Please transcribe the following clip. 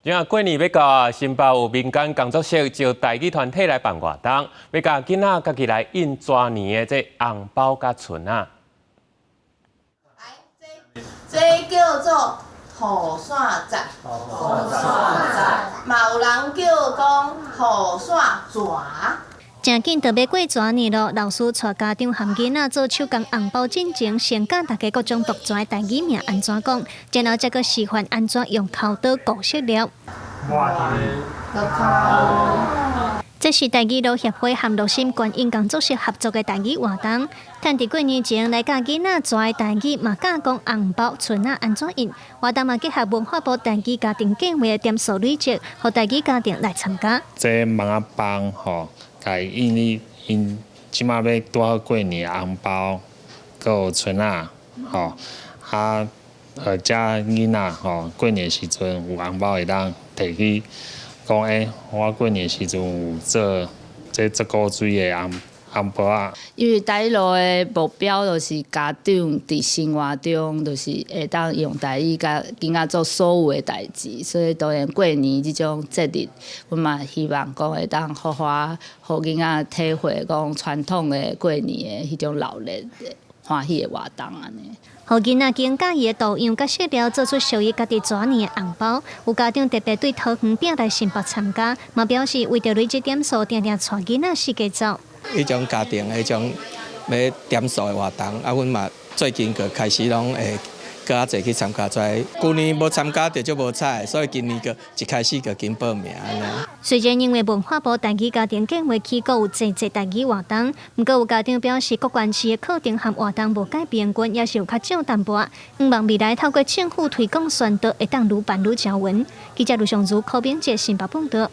這下過年欲到啊，新北有民間工作室招台語團體來辦活動，欲共囡仔家己來印蛇年的這紅包佮春仔。這叫做雨傘節，雨傘節，嘛有人叫講雨傘蛇。誠緊就欲過蛇年囉，老師帶家長和囡仔做手工紅包進前，先教大家各種毒蛇的台語名按怎講，然後才閣示範按怎用剾刀糊色料。這是台語路協會和樂心觀音工作室合作的台語活動。趁佇過年前來教囡仔蛇的台語，嘛教講紅包春仔按怎印。活動嘛結合文化部台語家庭計劃的點數累積，予台語家庭來參加。這網仔枋吼，共印咧𪜶這馬欲拄好過年紅包，閣有春仔吼，啊，遮囡仔吼過年時陣有紅包會當提去講，欸，我過年時陣有做這足古錐的紅包仔。因為台語路的目標就是家長佇生活中，就是會當用台語共囡仔做所有的代誌，所以當然過年這種節日，阮嘛希望講會當好好予囡仔體會講傳統的過年的彼種熱鬧的歡喜的活動按呢。予囡仔經佮意的圖樣佮色料做出屬於家己蛇年的紅包，有家長特別對桃園拼來新北參加，嘛表示為著累積點數，定定帶囡仔四界走。彼種家庭彼種欲點數的活動，啊，阮嘛最近閣開始攏會閣較濟去參加出來。舊年無參加就足無彩，所以今年閣一開始就緊報名按呢。雖然因為文化部台語家庭計劃起閣有濟濟台語活動，毋過有家長表示，各縣市的課程和活動無改平均，也是有較少淡薄。向望未來透過政府推廣宣導，會當愈辦愈捷運。記者盧尚如、柯炳哲新北報導。